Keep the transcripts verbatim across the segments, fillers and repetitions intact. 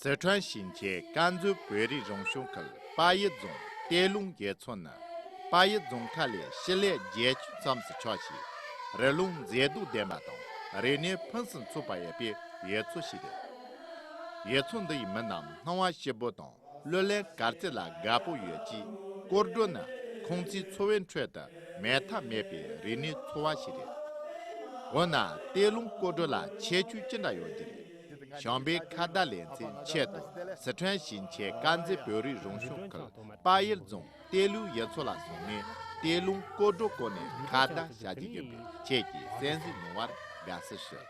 སི་ཁྲོན་ཞིང་ཆེན་དཀར་མཛེས་བོད་རིགས་རང་སྐྱོང་ཁུལ་དཔལ་ཡུལ་རྫོང་གཏེར་ལུང་ཡུལ་ཚོ་ནི། དཔལ་ཡུལ་རྫོང་ཁག་ལས་སྤྱི་ལེ་བརྒྱད་ཅུ་ཙམ་ཞིག་ཆགས་ཤིང་། རི་ལུང་མཛེས་སྡུག་ལྡན་པ་དང་རིག་གནས་ཕུན་སུམ་ཚོགས་པ་ཡོད་པའི་ཡུལ་ཚོ་ཞིག་རེད། ཡུལ་ཚོ་འདི་ཡི་མི་རྣམས་སྣང་བ་སྐྱིད་པོ་དང་། གླུ་ལེན་གར་རྩེད་ལ་དགའ་པོ་ཡོད་ཅིང་། སྐོར་བྲོ་ནི་ཁོང་ཚོའི་འཚོ་བའི་ཁྲོད་དུ་མེད་ཐབས་མེད་པའི་རིག་གནས་འཚོ་བ་ཞིག་རེད། འོ་ན་གཏེར་ལུང་སྐོར་བྲོ་ལ་ཁྱད་ཆོས་ཅི་འདྲ་ཡོད་ཀྱི་རེད། བྱམས་པའི་ཁ་བརྡ་ལེ་ཚན་ཆེད་དུ་སི་ཁྲོན་ཞིང་ཆེན་དཀར་མཛེས་བོད་རིགས་རང་སྐྱོང་ཁུལ་དཔལ་ཡུལ་རྫོང་གཏེར་ལུང་ཡུལ་ཚོ་ལ་སོང་ནས་གཏེར་ལུང་སྐོར་བྲོ་སྐོར་ནས་ཁ་བརྡ་བྱ་རྒྱུ་ཡིན་པས། ཁྱེད་ཀྱིས་གསན་གཟིགས་གནང་བར་དགའ་བསུ་ཞུ།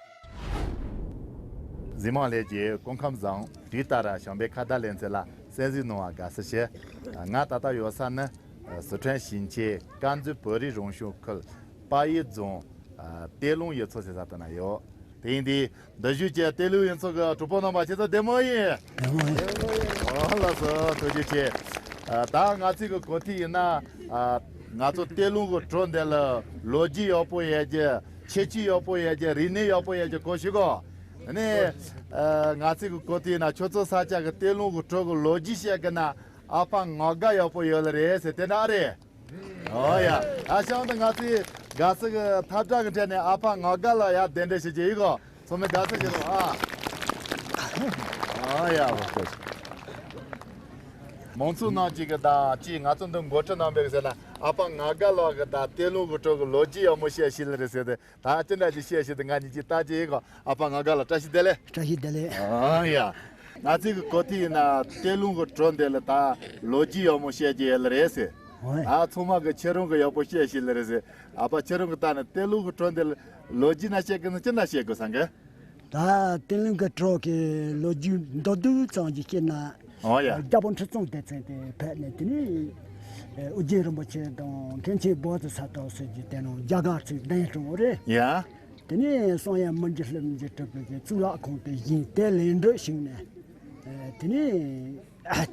གཟིགས་མང་ལྷན་རྒྱས་སྐུ་ཁམས་བཟང་། དུས་ལྟར་བྱམས་པའི་ཁ་བརྡ་ལེ་ཚན་ལ་གསན་གཟིགས་གནང་བར་དགའ་བསུ་ཞུ། ང་ད་ལྟ་ཡོད་ས་ནི་སི་ཁྲོན་ཞིང་ཆེན་དཀར་མཛེས་བོད་རིགས་རང་སྐྱོང་ཁུལ་དཔལ་ཡུལ་རྫོང་གཏེར་ལུང་ཡུལ་ཚོ་ཟེར་ས་དེ་ན་ཡོད། དེ་ཡིན་དུས་འདི་བཞུགས་ཀྱི་གཏེར་ལུང་ཡུལ་ཚོ་གི་གྲོགས་པོ་རྣམ་པ་ཁྱེད་ཚོ་བདེ་མོ་ཡིན། བདེ་མོ་ཡིན། ཨོ་ལགས་སོ། ཐུགས་རྗེ་ཆེ། ད་ང་ཚོའི་གི་གོ་ཐོས་ཡིན་ན། ང་ཚོ་གཏེར་ལུང་གི་བྲོ་འདི་ལ་ལོ་རྒྱུས་ཡག་པོ་ཡོད་རྒྱུ། ཁྱད་ཆོས་ཡག་པོ་ཡོད་རྒྱུ། རིག་གནས་ཡག་པོ་ཡོད་རྒྱུ་གོ་ཤི་གོ། ཨ་ནི། ང་ཚོའི་གི་གོ་ཐོས་ཡིན་ན་ཁྱོད་ཚོ་ས་ཆ་གི་གཏེར་ལུང་གི་བྲོ་གི་ལོ་རྒྱུས་བཤད་གི་ན་ཨ་ཕ་ང་དགའ་ཡག་པོ་ཡོད་ལ་རེད་ཟེར་དེ་འདྲ་རེད། ཨོ་ཡ། ཨ་ཞང་དང་ང་ཚོའི་དགའ་བསུ་གི་ཐབ་ཕྲ་གི་གྲས་ནས་ཨ་ཕ་ང་དགའ་ལ་ཡ་གདན་འདྲེན་ཞུ་རྒྱུ་ཡིན་གོ། ཚང་མས་དགའ་བསུ་ཞུ་རོགས་ཨ། ཨོ་ཡ། མང་ཚོགས་ནང་གཅིག་གི་དང་གཅིག་ང་ཚོ་འདི་འགོ་ཁྲིད་རྣམ་པས་ཟེར་ན་ཨ་ཕ་ང་དགའ་ལགས་གི་དང་གཏེར་ལུང་གི་བྲོ་གི་ལོ་རྒྱུས་ཡག་མོ་བཤད་ཤེས་ལ་རེད་ཟེར་ཏེ། ད་ཅི་འདྲ་ཅིག་བཤད་ཤེས་ཏེ་ང་གཉིས་ཀྱིས་ལྟ་ཅི་ཡིན་གོ། ཨ་ཕ་ང་དགའ་ལགས་བཀྲ་ཤིས་བདེ་ལེགས། བཀྲ་ཤིས་བདེ་ལེགས། ཨ་ཡ། ང་ཚོའི་གི་གོ་ཐོས་ཡིན་ན་གཏེར་ལུང་གི་བྲོ་འདི་ལ་ད་ལོ་རྒྱུས་ཡག་མོ་བཤད་ཀྱི་ཡོད་ལ་རེད་ཟེར། ཨོ་ཡ། ཨ་ཚང་མ་གི་ཁྱེད་རང་གི་ཡག་པོ་བཤད་ཤེས་ལ་རེད་ཟེར། ཨ་ཕ་ཁྱེད་རང་གི་ལྟ་ན་གཏེར་ལུང་གི་བྲོ་འདི་ལ་ལོ་རྒྱུས་ན་བཤད་གི་ན་ཅི་འདྲ་བཤད་དགོས་བསམ་གི། ད་གཏེར་ལུང་གི་བྲོ་གི་ལོ་རྒྱུས་མདོར་བསྡུས་ཙམ་ཞིག་བཤད་ན། ཨོ་ཡ། རྒྱལ་པོ་ཁྲི་སྲོང་ལྡེ་བཙན་དེ་ཕེབས་ནས་དེ་ནས་ཨོ་རྒྱན་རིན་པོ་ཆེ་དང་མཁན་ཆེན་བོ་དྷི་ས་ཏྭ་ཟེར་གྱི་དེ་རྣམས་རྒྱ་གར་ཚུར་གདན་དྲངས་པ་རེད། ཡ། དེ་ནས་གསང་ཡུམ་མི་འགྱུར་གླིང་བཞི་གྲུབ་པའི་གཙུག་ལག་ཁང་དེ་བཞེངས་ཏེ་ལས་འབྲས་བྱུང་ནས། དེ་ནས་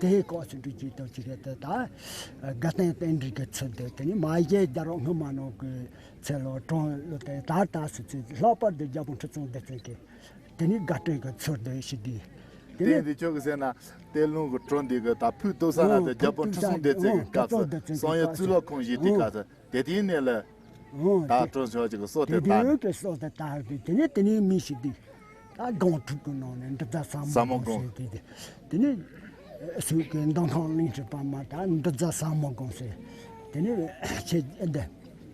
དེའི་སྐབས་སུ་འགྲོ་རྒྱུའི་སྟོབས་ཀྱིས་དེ་ད་དགའ་ལྡན་རྟེན་འབྲེལ་གྱི་ཚུལ་དུ་དེ་ནས་མ་གཞི་རྒྱལ་རབས་སྔ་མ་ནང་གི་ཚུལ་ལ་བྲོ་ལོ་དེ་ད་ད་སུ་ཚུལ་ལྷག་པར་དུ་རྒྱལ་པོ་ཁྲི་སྲོང་ལྡེ་བཙན་གྱི་དེ་ནས་དགའ་སྟོན་གྱི་ཚུལ་དུ་ཞུ་དུས། དེ་དེ་ནས་འདི་ཆོག་གི་ཟེར་ན་གཏེར་ལུང་གི་བྲོ་འདི་གི་ད་ཕུད་གཏུགས་ས་ན་དེ་རྒྱལ་པོ་ཁྲི་སྲོང་ལྡེ་བཙན་གྱི་སྐབས་སུ་གསང་ཡུམ་གཙུག་ལག་ཁང་བཞེངས་དུས་སྐབས་སུ། དེ་དུས་ནས་ལ། ཨོ། ད་དེ་སྤྲོ་ཆོག་ཅིག་གི་སྲོག་དེ་དེ་དར་དུས་ཀྱི་སྲོག་དེ་དར་དུས་དེ་ནས་དེ་ནས་མི་ཞིག་དེ། ད་སྒང་དྲུག་གི་ནང་ནས་འབྲི་བཟའ་ཟབ་མོ་ཟབ་མོ་སྒང་ཟེར་དགོངས། དེ་དེ། དེ་ནས་སུ་གི་མདོ་ཁམས་གླིང་ཁྲི་པདྨ་ད་འབྲི་བཟའ་ཟབ་མོ་སྒང་ཟེར། དེ་ནས་ཆེ་འདི་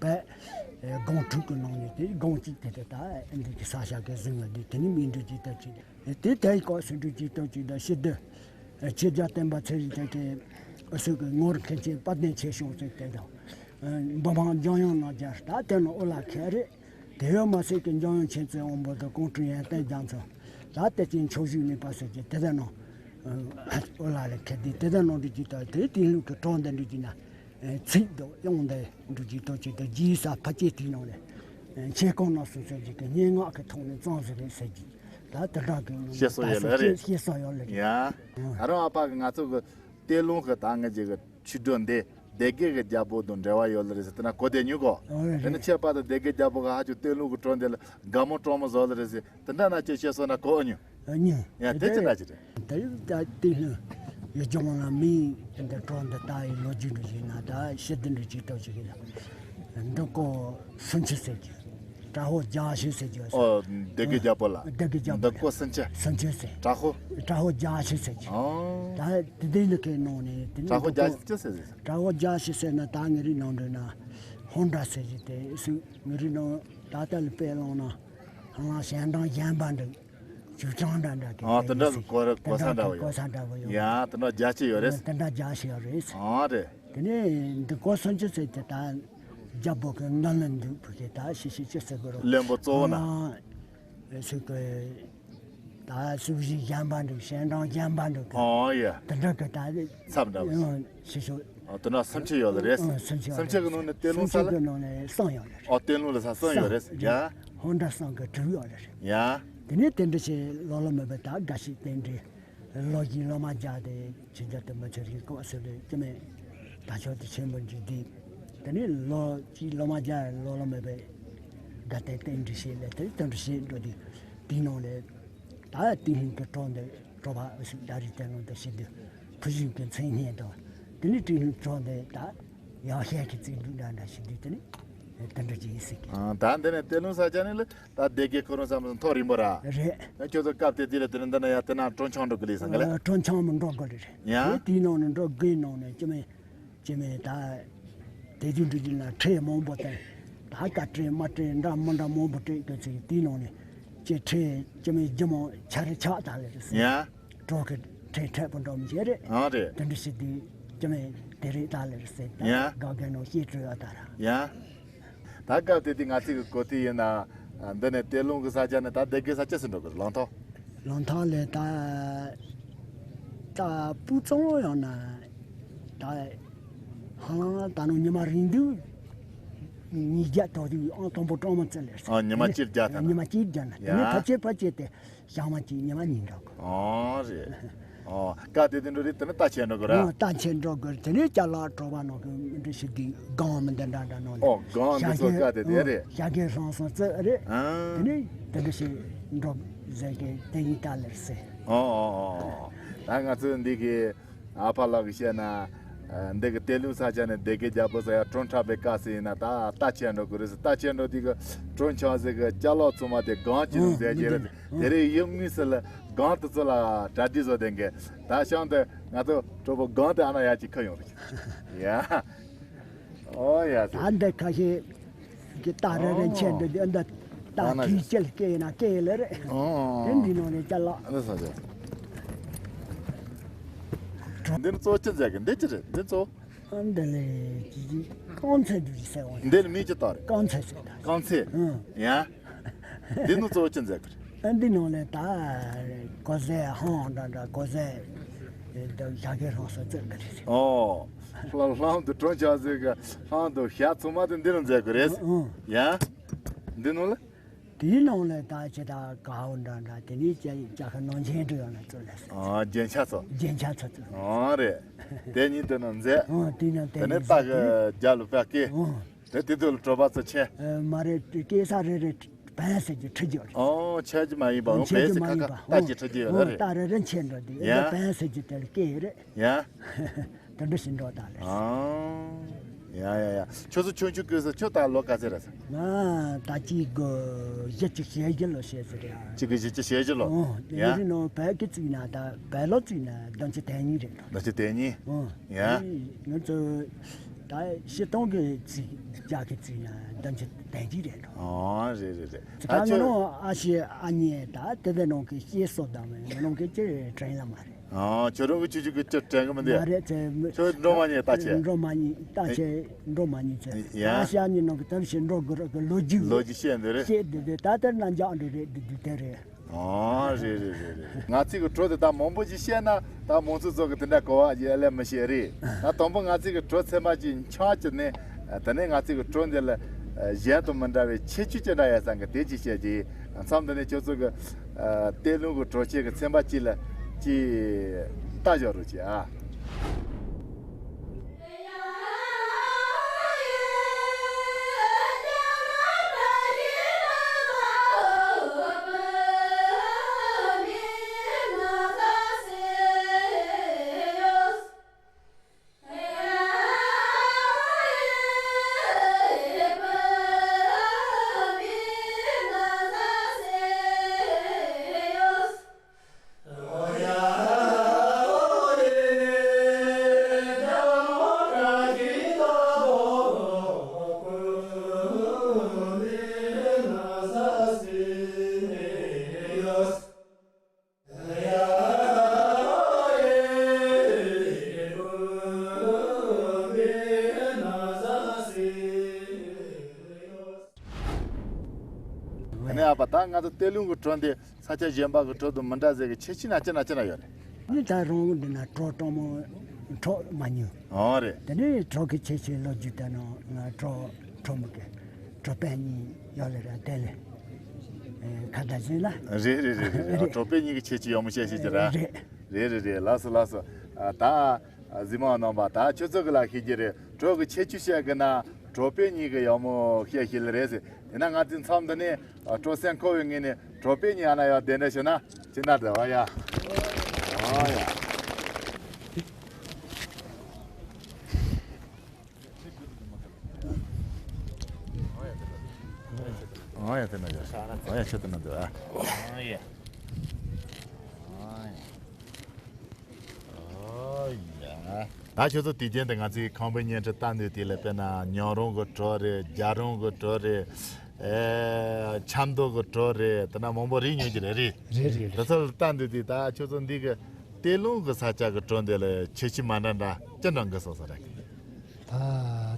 པས་སྒང་དྲུག་གི་ནང་ནས་དེ་སྒང་གཅིག་དེ་དེ་ད་འདི་གི་ས་ཆ་གི་བཟུང་བ་དེ་དེ་ནས་མི་འབྲི་རྒྱུའི་སྟབས་ཀྱིས། དེ་ལྟའི་སྐབས་སུ་འགྲོ་རྒྱུའི་སྟོབས་ཀྱིས་ད་ཕྱི་དུ། ཆོས་རྒྱལ་བསྟན་པ་ཚེ་རིང་དེ་གའི་སྲོག་གི་ངོར་མཁན་ཆེན་དཔལ་ལྡན་ཆོས་སྐྱོང་ཟེར་དེ་དང་། འབུམ་འཕང་ལྗང་ཡང་རྣམ་རྒྱལ་ད་དེ་ནི་ཨོ་ལ་ཁེ་རེད། དེ་ཡང་མ་ཟད་ཀྱི་ལྗང་ཡང་མཁྱེན་བརྩེ་དབང་པོ་དང་ཀོང་སྤྲུལ་ཡོན་ཏན་རྒྱ་མཚོ། ད་དེ་ཅན་ཕྱོགས་བཞུགས་ནུས་པ་ཟེར་གྱི་དེ་དེ་ནང་། ཨོ་ལ་ལ་ཁེ་དེ་དེ་དེ་ནང་འགྲོ་རྒྱུའི་སྟོབས་དེ་དེའི་ལུགས་ཀྱི་གྲོང་དུ་འགྲོ་རྒྱུ་ན། ཚིག་དང་དབྱངས་དེ་འགྲོ་རྒྱུའི་སྟོབས་ཀྱིས་དེ་རྗེས་ས་ཕ་སྐྱེས་དེའི་ནང་ལས། མཆེད་ཁང་ནང་སོ་སོ་ཞིག་གི་སྙན་ངག་གི་ཐོག་ནས་བརྩམས་ཟིན་རེད་ཟེར་གྱི། ད་དེ་འདྲ་གི་བཤད་སྲོལ་ཡོད་ལ་རེད། བཤད་སྲོལ་ཡོད་ལ་རེད། ཡ། ཨ་རོ་ཨ་ཕ་གི་ང་ཚོ་གི་གཏེར་ལུང་གི་ད་ང་ཅིག་གི་ཆོས་སྒྲོན་འདི་སྡེ་དགེ་གི་རྒྱལ་པོ་དང་འབྲེལ་བ་ཡོད་ལ་རེད་ཟེར་དེ་ན་གོ་བདེ་ཉུང་གོ། ཨོ་རེད། དེ་ནི་ཁྱེད་པ་དང་སྡེ་དགེ་རྒྱལ་པོ་གི་ཧ་ཅང་གཏེར་ལུང་གི་བྲོ་འདི་ལ་དགའ་མོ་སྤྲོ་མོ་བཟོ་ལ་རེད་ཟེར་དེ་འདྲ་ན་ཁྱེད་བཤད་སྲོལ་ན་གོ་ཨ་ཉུང་། ཨ་ཉུང་། ཡ་དེ་ཅི་འདྲ་ཅི་རེད། ད་ཡུལ་ད་གཏེར་ལུང་ཡུལ་ལྗོངས་ལ་མིའི་འདི་བྲོ་འདི་ལྟ་ཡི་ལོ་རྒྱུས་འདྲ་ཞིག་ན་ད་ཤི་འདི་འདྲ་ཅིག་ལྟ་ཅིག་གི་ལ། འདི་ཀོ་སུན་ཆི་ཟེར་གྱི། བྲག་ཕུག་རྒྱ་ཤོད་ཟེར་གྱི། ཨོ། སྡེ་དགེ་རྒྱལ་པོ་ལ། སྡེ་དགེ་རྒྱལ་པོ་འདི་ལ་ཀོ་སུན་ཆི། སུན་ཆི་ཟེར། བྲག་ཕུག་བྲག་ཕུག་རྒྱ་ཤོད་ཟེར་གྱི། ཨོ། ད་དེ་དེ་ནི་ཁའི་ནང་ནས་དེ་ནི་བྲག་ཕུག་རྒྱ་ཤོད་ཟེར་ཟེར། བྲག་ཕུག་རྒྱ་ཤོད་ཟེར་ན་ད་ངེད་རིགས་ནང་འདྲ་ན་ཧོན་ཏྲ་ཟེར་གྱི་དེ་སུ་ངེད་རིགས་ནང་ད་ལྟ་ལ་དཔེ་བླངས་ན་ཧ་ལམ་ཞལ་འདྲ་གཞན་པ་འདྲ། ཅུ་ཅང་འདྲ་འདྲ་གི། ཨ་དེ་འདྲ་གི་གོ་ར་གོ་ས་འདྲ་བ་ཡོད། གོ་ས་འདྲ་བ་ཡོད། ཡ་དེ་འདྲ་རྒྱ་ཆེ་ཡོད་རེད། དེ་འདྲ་རྒྱ་ཆེ་ཡོད་རེད། ཨ་རེད། དེ་ནས་འདི་ཀོ་སུན་ཆི་ཟེར་དེ་ད་རྒྱལ་པོ་གི་མདུན་ལ་འདུག་བུ་གི་ད་ཤི་ཤི་ཅི་ཟེར་དགོས་རོ། བློན་པོ་གཙོ་བོ་ན། ཨ་སུ་གི་ད་སུ་བཞི་གཞན་པ་འདུག་ཞལ་འདྲ་གཞན་པ་འདུག་གི། ཨོ་ཡ། དེ་འདྲ་གི་ད་ཚབ་འདྲ་བ་ཡོད། ཨ་ཤི་ཤོ། ཨོ་དེ་ན་སུན་ཆི་ཡོད་ལ་རེད། ཨ་སུན་ཆི་ཡོད་སུན་ཆི་གི་ནང་ནས་གཏེར་ལུང་ས་ལ། སུན་ཆི་གི་ནང་ནས་གསང་ཡོད་ལ་རེད། ཨོ་གཏེར་ལུང་ལ་ས་གསང་ཡོད་རེད། ཡ། ཧོན་ཏྲ་གསང་གི་དྲུག་ཡོད་ལ་རེད། ཡ། དེ་ནས་དེ་འདྲ་ཞིག་ལོ་ལོ་མེད་པའི་ད་དགའ་ཞིག་རྟེན་འབྲེལ། ལོ་བཞིའི་ལོ་མ་རྒྱག་དེ་ཕྱི་རྒྱལ་དུ་མི་ཚེ་རིང་ལྐོག་སུ་ལས་ཀྱི་མེད། ད་ཆོག་དེ་ཆེན་པོ་འཇིག་དེ། དེ་ནས་ལོ་གཅིག་ལོ་མ་རྒྱག་ལོ་ལོ་མེད་པའི་དགའ་རྟེན་རྟེན་འབྲེལ་བྱེད་ལས་དེ་དེ་འདྲ་བྱེད་འགྲོ་དུས་དེའི་ནང་ལས་ད་དེ་ཧིན་གི་གྲོང་དེ། དྲོ་པ་ཞིག་ད་རེས་དེ་ནང་དུ་ཞིག་འདུག་ཕུལ་བྱུང་གི་མཚན་སྙན་དང་། དེ་ནས་དྲིན་གྲོགས་འདི་ད་ཡང་བཤད་ཀྱི་རྩིས་འདུག་འདྲ་འདྲ་ཞིག་འདུག་དེ་ནས་དེ་འདྲ་ཅིག་ཡིན་སྲིད་ཀྱི། ཨ། ད་འདི་ནས་གཏེར་ལུང་ས་ཆ་ནས་ལ་ད་སྡེ་དགེ་ཁོ་རང་བསམ་ཚོ་མཐོ་རིང་པོ་ར། རེད། ཡང་ཁྱོད་ཚོ་སྐབས་དེ་དུས་ལ་དེ་ནས་འདི་ན་ཡང་དེ་ན་གྲོ་འཆམ་འགྲོ་གི་ལས་བསམ་གི་ལ། ཨ། གྲོ་འཆམ་འགྲོ་གི་རེད། ཡང་། དེ་དེའི་ནང་ནས་འགྲོ་དགོས་ནང་ནས་ཅི་མེད། ཅི་མེད་ད། དེ་དུས་འགྲོ་རྒྱུ་ན་ཁྲལ་མང་པོ་བཏང་། ད་ཀ་ཁྲལ་མ་ཁྲལ་འདྲ་མི་འདྲ་མང་པོ་སྤྲད་དགོས་ཚེ་དེའི་ནང་ནས་ཅི་ཁྲལ་ཅི་མེད་རྒྱུ་མང་ཆ་རེ་ཆག་ད་ལེ་རེད་ཟེར། ཡ། གྲོགས་ཀྱི་ཁྲལ་འཕྲལ་པོ་འགྲོ་མི་བྱེད་རེད། ཨང་རེད། དེ་འདྲ་ཞིག་དུས་ཅི་མེད་དེ་རེད་ད་ལེ་རེད་ཟེར། ད་ཡ། དགའ་དགའ་ནང་བཤད་སྤྲོད་ཡ་ད་ར། ཡ། ད་སྐབས་དེ་དུས་ང་ཚོ་གི་གོ་ཐོས་ཡིན་ན། འདི་ནས་གཏེར་ལུང་གི་ས་ཆ་ནས་ད་སྡེ་དགེ་ས་ཆ་སུ་འགྲོ་དགོས་རེད། ལང་ཐོག་ལང་ཐོག་ལས་ད་ད་སྤུ་གཙང་ཡང་ན་ད་ཧ་ལམ་ད་ནང་ཉི་མ་རིང་དུས་ཉིས་བརྒྱ་དོ་དུས་ཨང་དང་པོ་གྲོང་མི་བཙལ་ལེར། ཨ། ཉི་མ་གཅིག་བརྒྱ་ད་ན། ཉི་མ་གཅིག་བརྒྱ་ན་དེ་ནས་ཡ། ཕལ་ཆེར་ཕལ་ཆེར་དེ་ཞག་མ་གཅིག་ཉི་མ་གཉིས་འགྲོ་དགོས། ཨོ་རེད། ཨོ། ཀ་དེ་དེ་འགྲོ་རེད། དེ་ནས་རྟ་ཆེན་འགྲོ་དགོས་ར། ཨོ། རྟ་ཆེན་འགྲོ་དགོས། དེ་ནས་ཅ་ལག་དྲོ་པ་ནང་གི་འདྲ་ཞིག་གི་སྒང་མི་འདི་འདྲ་འདྲ་ནང་ལ། ཨོ། སྒང་འདི་ཚོ་ཀ་དེ་དེ་རེད། ཞྭ་གི་ཧྲང་སང་རྩི་རེད། ཨ། དེ་ནས་དེ་འདྲ་ཞིག་འགྲོ་ཟེར་གི་དེ་ཡིན་ད་ལེར་ཟེར། ཨོ་ཨོ་ཨོ། ད་ང་ཚོ་འདི་གི་ཨ་ཕ་ལགས་ཀྱིས་བཤད་ན། ཨ། འདི་གི་གཏེར་ལུང་ས་ཆ་ནས་སྡེ་དགེ་རྒྱལ་པོ་ས་ཡ་གྲོང་འཁྲབ་པའི་སྐབས་སུ་ཡིན་ན་ད་རྟ་ཆེན་འགྲོ་དགོས་རེད་ཟེར། རྟ་ཆེན་འགྲོ་དུས་གི་གྲོང་ཆེན་ཟེར་གི་ཅ་ལག་ཚང་མ་དེ་སྒང་གཅིག་ནང་ཟེར་གྱི་རེད། དེ་རིང་ཡུལ་དངོས་སུ་ལ་སྒང་དེ་ཚོ་ལ་གྲ་སྒྲིག་བཟོ་ལ་གྲ་སྒྲིག་བཟོ་དེ་གི་ད་ཤང་དེ་ང་ཚོ་གྲོགས་པོ་སྒང་དེ་ཨ་ན་ཡ་གཅིག་ཁ་ཡོང་རེད། ཡ། ཨོ་ཡ་ཟེར། ད་འདི་ཁ་ཤས་ཀྱི་རྟ་རེ་རེ་ཆེ་འདི་འདི་འདི་རྟ་ཨ་ན་ཡ། དུས་སྐྱེལ་སྐྱེལ་ན་སྐྱེལ་ལེ་རེད། ཨོ། དེ་འདི་ནང་ནས་ཅ་ལག་འདི་ས་ཆ། འདི་ནི་གཙོ་ཆེ་ཟེར་གི་འདི་ཅི་རེད། འདི་གཙོ། ཨ། འདི་ལས་ཀྱི་རྐང་ཚད་འདི་ཟེར་བ། འདི་ནི་མིང་ཅི་བཏགས་རེད། རྐང་ཚད་ཟེར་ད། རྐང་ཚད། ཨང་། ཡ། འདི་ནི་གཙོ་བོ་ཅི་མཛད་གི་རེད། ཨ། འདི་ནང་ལས་ད་གོས་ཟས་ཧང་འདྲ་འདྲ་གོས་ཟས་འདི་ཞྭ་གི་ཧང་སོགས་བཙལ་གི་རེད། ཨོ། ལྷམ་དུ་གྲོང་ཆག་ཟེར་གི་ལྷམ་དུ་ཞྭ་ཚང་མ་དེ་འདི་ནང་མཛད་གི་རེད། ཨང་། ཡ། འདི་ནང་ལ། དེའི་ནང་ལ་ད་ཅི་ད་གའོ་འདྲ་འདྲ་དེ་ནས་ཅ་ཅ་ཁ་ནང་ཆེན་འགྲོ་ཡོང་ན་ཚོ་ལ་ཟེར། ཨ། རྒྱན་ཆ་ཚོ། རྒྱན་ཆ་ཚོ་ཚོ། ཨ་རེད། དེ་གཉིས་དེ་ནང་མཛད། ཨ། དེ་ནང་དེ་དེ་ནས་ནས་རྟ་གི་རྒྱབ་ལ་ཕར་སྐྱེལ། ཨ། དེ་དེ་དུས་ལ་གྲོ་པ་ཚོ་ཆེ། ཨ། མ་རེད། སྐྱེལ་ས་རེ་རེ་བན་ཟེར་གྱི་ཁྲི་རྒྱབ་རེད། ཨོ། ཆེ་གི་མ་ཡིན་པ། ཨོ། ཆེ་བན་གྱི་ཟེར་མ་ཁ་ཡིན་པ། ཁ་རྟ་གི་ཁྲི་རྒྱབ་ཡོད་ཨོ། རེད། རྟ་རེ་རེ་ཆེ་འགྲོ་དུས་ཡ། ཨེ་བན་ཟེར་གྱི་དེ་ལ་སྐྱེལ་རེད། ཡ། དེ་འདྲ་ཞིག་འགྲོ་ད་ལེ། ཨང་། ཡ་ཡ་ཡ། ཁྱོད་ཚོ་ཆུང་ཆུང་སྐབས་སུ་ཁྱོད་ད་ལོ་ག་ཚོད་རེད་ཟེར། ང་ད་གཅིག་དགུ་བཞི་བཅུ་ཞེ་བཞི་ལོ་བྱས་ཟེར་ཡ། གཅིག་དགུ་བཞི་བཅུ་ཞེ་བཞི་ལོ། ཨོ། དེ་ཡ། རིང་ནང་བོད་ཀྱི་བརྩིས་ན་ད་བོད་ལོ་བརྩིས་ན་བདུན་ཅུ་དོན་གཉིས་རེད་འགྲོ། བདུན་ཅུ་དོན་གཉིས། ཨོ། ཡ། ང་ཚོ་ད་སྤྱིར་བཏང་གི་བརྩིས་རྒྱ་གི་བརྩིས་ན་བདུན་ཅུ་དོན་གཅིག་རེད་འགྲོ། ཨོ། རེད་རེད་རེད། ད་ད་ང་ཁྱོད་རང་ཨ་ཞེ་ཨ་མྱེས་ད་དེ་དེ་ནང་གི་སྐྱེས་སོ་དང་མེད་ང་རང་གི་ཅི་དྲན་ལ་མ་རེད། ཨ། ཁྱོད་རང་གི་ཆུ་ཆུ་གི་ཅི་དྲན་གི་མི་འདུག་མ་རེད་ཚེ། ཁྱོད་འགྲོ་མ་ཉེས་ལྟ་ཆེ། འགྲོ་མ་ཉེས་ལྟ་ཆེ། འགྲོ་མ་ཉེས་ཚེ། ཡ། ཨ་ཞ་ཉི་ནང་གི་དམ་ཞིག་འགྲོ་དགོས་རོགས་གི་ལོ་རྒྱུས། ལོ་རྒྱུས་བཤད་འདི་རེད། བཤད་འདི་རེད། ད་ལྟར་ན་འཇག་འདི་རེད། འདི་འདི་དེ་རེད། ཨ། རེད་རེད་རེད་རེད། ང་ཚོས་གི་གྲོ་དེ་ད་མང་པོ་ཞིག་བཤད་ན་ད་མང་ཚོགས་ཚོ་གི་དེ་འདྲ་གོ་བ་ཡེ་ལེ་མི་ཤེས་རེད། ད་དང་པོ་ང་ཚོས་གི་གྲོ་ཚན་པ་ཅིག་འཆང་བྱས་ནས། དེ་ནས་ང་ཚོས་གི་གྲོ་འདི་ལ་གཞན་དང་མི་འདྲ་བའི་ཁྱད་ཆོས་ཅི་འདྲ་ཡོད་ས་གི་དེ་ཅིག་བཤད་ཀྱི། མཚམས་འདི་ནས་ཁྱོད་ཚོ་གི་གཏེར་ལུང་གི་གྲོ་ཆས་ཀྱི་ཚན་པ་གཅིག་ལ་གཅིག་ལྟ་བཞག་རོགས་གྱིས་ཨ། ཨ་ནི་ཨ་ཕ། ད་ང་ཚོ་གཏེར་ལུང་གི་གྲོ་འདི་ས་ཆ་གཞན་པ་གི་གྲོ་དང་མི་འདྲ་ཟེར་གི་ཁྱད་ཆོས་ན་ཅི་ན་ཅི་ན་ཡོད་རེད། ནི་ད་རུང་འདི་ན་གྲོ་གྲོ་མོ་གྲོ་མ་ཉུང་། ཨོ་རེད། དེ་ནས་གྲོ་གི་ཁྱད་ཆོས་ལོ་རྒྱུས་ལྟར་ན་ང་གྲོ་གྲོ་མོ་གི་གྲོ་པའི་ཉིན་ཡོད་ལེ་ར་དེ་ལེ། ཁ་བརྡ་བྱས་ན། རེད་རེད་རེད་རེད། གྲོ་པའི་ཉིན་གི་ཁྱད་ཆོས་ཡག་མོ་བཤད་ཤེས་ཀྱི་ར། རེད། རེད་རེད་རེད། ལགས་སོ་ལགས་སོ། ད་གཟིགས་མོ་རྣམ་པ། ད་ཁྱོད་ཚོ་གི་ལ་ཤེས་ཀྱི་རེད། གྲོ་གི་ཁྱད་ཆོས་བཤད་གི་ན་གྲོ་པའི་ཉིན་གི་ཡག་མོ་བཤད་ཤེས་ལེ་རེད་ཟེར། དེ་ན་ང་ཚོའི་མཚམས་འདི་ནས་གྲོ་སེམས་འཁོལ་བའི་ངོས་ནས་གྲོ་པའི་ཉིན་ཨ་ན་ཡག་གདན་འདྲེན་ཞུ་ན་ཅི་ན་འདྲ་བ་ཡ། ཨ་ཡ། ཨ་ཡ་དེ་ན་ཡ། ཨ་ཡ་ཁྱོད་དེ་ན་འདུག་ཨ། ཨ་ཡ། ཨ་ཡ། ད་ཁྱོད་ཚོ་དུས་རྒྱུན་དུ་ང་ཚོའི་ཁམས་པའི་བརྙན་འཕྲིན་ལྟ་འདོད་དེ་ལ་དཔེར་ན་ཉང་རོང་གི་བྲོ་རེད། རྒྱ་རོང་གི་བྲོ་རེད། ཨེ། ཆབ་མདོ་གི་བྲོ་རེད། དེ་ན་མང་པོ་རིག་མྱོང་གི་རེད། རེད། རེད་རེད། དེ་ཚོ་ལ་ལྟ་འདོད་དེ་ད་ཁྱོད་ཚོ་འདི་གི་སྟེང་ལུང་གི་ས་ཆ་གི་བྲོ་འདི་ལ་ཁྱད་ཆོས་མ་འདྲ་འདྲ་ཅི་འདྲ་འགའ་གསུང་ས་རེད། ད་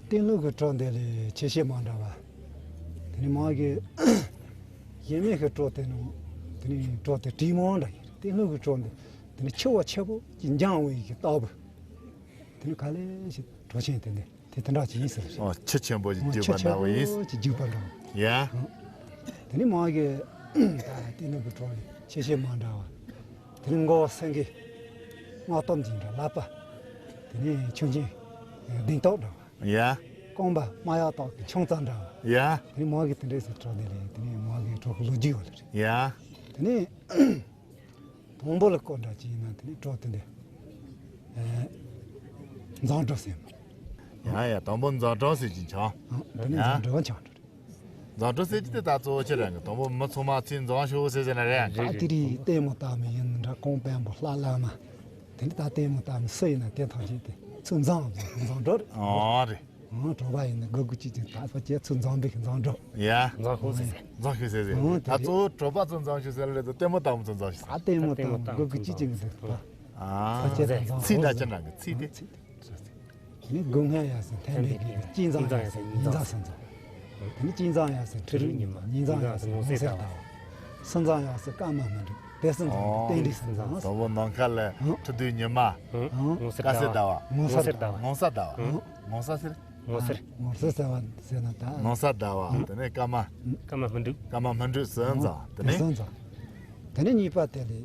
སྟེང་ལུང་གི་བྲོ་འདི་ལ་ཁྱད་ཆོས་མ་འདྲ་བ། དེ་ནི་མ་གི་གཞན་མའི་གི་བྲོ་དེ་ནང་དེ་ནི་བྲོ་དེ་དྲི་མང་འདྲ་ཡིན། སྟེང་ལུང་གི་བྲོ་འདི་དེ་ནི་ཆུ་བ་ཆེ་པོ་ཅིག་འགྱིང་བའི་གི་ལྟ་བུ། དེ་ནི་ག་ལེ་ཞིག་བྲོ་ཆེན་དེ་འདི་དེ་དེ་འདྲ་ཅིག་ཡིན་ཟེར། ཨོ་ཆུ་ཆེན་པོ་ཞིག་ཨོ་རྒྱུག་ཆུ་པ་ཆེན་འདྲ་བོ་ཡིན། པོ་ཅིག་རྒྱུག་པ་འདྲ་བོ། ཡ། ཨང་། དེ་ནི་མ་གི་ད་སྟེང་ལུང་གི་བྲོ་ལ་ཁྱད་ཆོས་མ་འདྲ་བ། དེ་ནི་མགོ་སེང་གེ་སྔགས་སྟོབས་འཛིན་འདྲ་ལག་པ། དེ་ནི་ཆུ་ཆེན་གདེང་ཐོག་འདྲ་བ། ཡ། རྐང་པ་རྨ་ཡག་ཏོག་གི་ཆང་རྩ་འདྲ་བ། ཡ། དེ་ནི་མ་གི་དེ་འདྲས་སུ་བྲོ་དེ་ལས་དེ་ནི་མ་གི་བྲོ་གི་ལོ་རྒྱུས་ཡོད་ལ་རེད། ཡ། དེ་ནི། དང་པོ་ལ་བཀོད་འདྲ་ཅིག་ཡིན་ན་དེ་ནི་བྲོ་དེ་འདི། ཨེ། མཛངས་བྲོ་ཟེར་མ། ཡ་ཡ་དང་པོ་མཛངས་བྲོ་ཟེར་གྱི་འཆང་། ཨང་། དེ་ནི་ཡ། མཛངས་བྲོ་འཆང་འགྲོ་རེད། མཛངས་བྲོ་ཟེར་གྱི་དེ་ད་གཙོ་བོ་ཅི་རེད་གི། དང་པོ་མི་ཚང་མ་ཚེ་མཛངས་ཤོག་ཟེར་ཟེར་ན་རེད་གི། ད་དེ་རིང་ལྟད་མོ་ལྟ་མི་ཡིན་འདྲ་གོང་དཔོན་པོ་ལྷ་བླ་མ། དེ་ནི་ད་ལྟད་མོ་ལྟ་མི་སུ་ཡིན་ན་དེ་ཐམས་ཅད་དེ་ཚུར་མཛངས་མཛངས་མཛངས་བྲོ་རེད། ཨོ་རེད། ཨང་། གྲོགས་པ་ཡིན་ན་དགའ་དགུ་གཅིག་ཅིག་ད་ཕ་ཁྱེད་ཚུར་མཛངས་པའི་མཛངས་བྲོ། ཡ། མཛངས་ཤོག་ཟེར་ཟེར། མཛངས་ཤོག་ཟེར་ཟེར། ཨང་། ད་གཙོ་བོ་གྲོགས་པ་ཚོ་མཛངས་ཤོག་ཟེར་ལ་རེད་དོ། ལྟད་མོ་ལྟ་མི་ཚོ་མཛངས་ཤོག་ཟེར། ད་ལྟད་མོ་ལྟ་མི་དགའ་དགུ་གཅིག་ཅིག་འདུག་ད། ཨ། ཕ་ཁྱེད་ཚོ་མཛངས་ཤོག་ཚིག་འདྲ་ཅི་འདྲ་གི་ཚིག་དེ། ཨང་། ཚིག་དེ། དེ་ནི་སྒོ་ལྔ་ཡབ་སྲས་མཐུན་པའི་དགེ་བའི། དཀྱིལ་མཛངས་ཡབ་སྲས་ཉིན་མཚན་གསུམ་མཛངས། དེ་ནི་དཀྱིལ་མཛངས་ཡབ་སྲས་ཁྲི་རལ་ཉི་མ། ཉིན་མཚན་ཡབ་སྲས་ངོ་ཚ་ཟླ་བ། གསུམ་མཛངས་ཡབ་སྲས་སྐར་མ་སྨིན་དྲུག་དེ་གསུམ་མཛངས་ཨོ། རྟེན་འབྲེལ་གསུམ་མཛངས། དང་པོ་ནམ་མཁའ་ལ་ཨང་། ཁྲི་རལ་ཉི་མ། ཨང་། ངོ་ཚ་དཀར་གསལ་ཟླ་བ། ཟླ་བ། ངོ་ཚ་ཟླ་བ། ངོ་ཚ་ཟླ་བ། ཨང་། ངོ་ཚ་ཟེར། ངོ་ཚ་ཟེར། ངོ་ཚ་ཟེར་བ་ཟེར་ན་ད། ངོ་ཚ་ཟླ་བ། ཨང་། དེ་ནས་སྐར་མ། སྐར་མ་སྨིན་དྲུག་སྐར་མ་སྨིན་དྲུག་གསུམ་མཛངས། དེ་ནས། གསུམ་མཛངས། དེ་ནས་གཉིས་པ་དེ་ལས།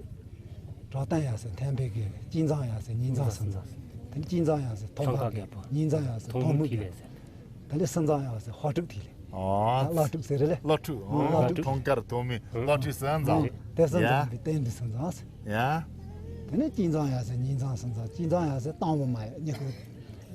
གྲོགས་དང་ཡབ་སྲས་མཐུན་པའི་དགེ་བའི། དཀྱིལ་མཛངས་ཡབ་སྲས་ཉིན་མཚན་གསུམ་མཛངས། དེ་ནས་དཀྱིལ་མཛངས་ཡབ་སྲས་མཐོང་ཁ་རྒད་པོ། ཉིན་མཚན་ཡབ་སྲས་མཐོང་མུ་ཐིག་ལེ་ཟེར། དེ་ལས་གསུམ་མཛངས་ཡབ་སྲས་ཧོར་ཕྲུག་ཐིག་ལེ། ཨོ། བླ་ཕྲུག་ཟེར་རེད་ལེ། བླ་ཕྲུག་ཨོ། བླ་ཕྲུག་མཐོང་དཀར་མཐོང་མུ་བླ་ཕྲུག་གསུམ་མཛངས། དེ་གསུམ་ཡ། མཛངས་པའི་རྟེན་འབྲེལ་གསུམ་མཛངས། ཡ། དེ་ནས་དཀྱིལ་མཛངས་ཡབ་སྲས་ཉིན་མཚན་གསུམ་མཛངས། དཀྱིལ་མཛངས་ཡབ་སྲས་སྟག་མོ་མ་ཡབ་གཉིས་ཀྱི།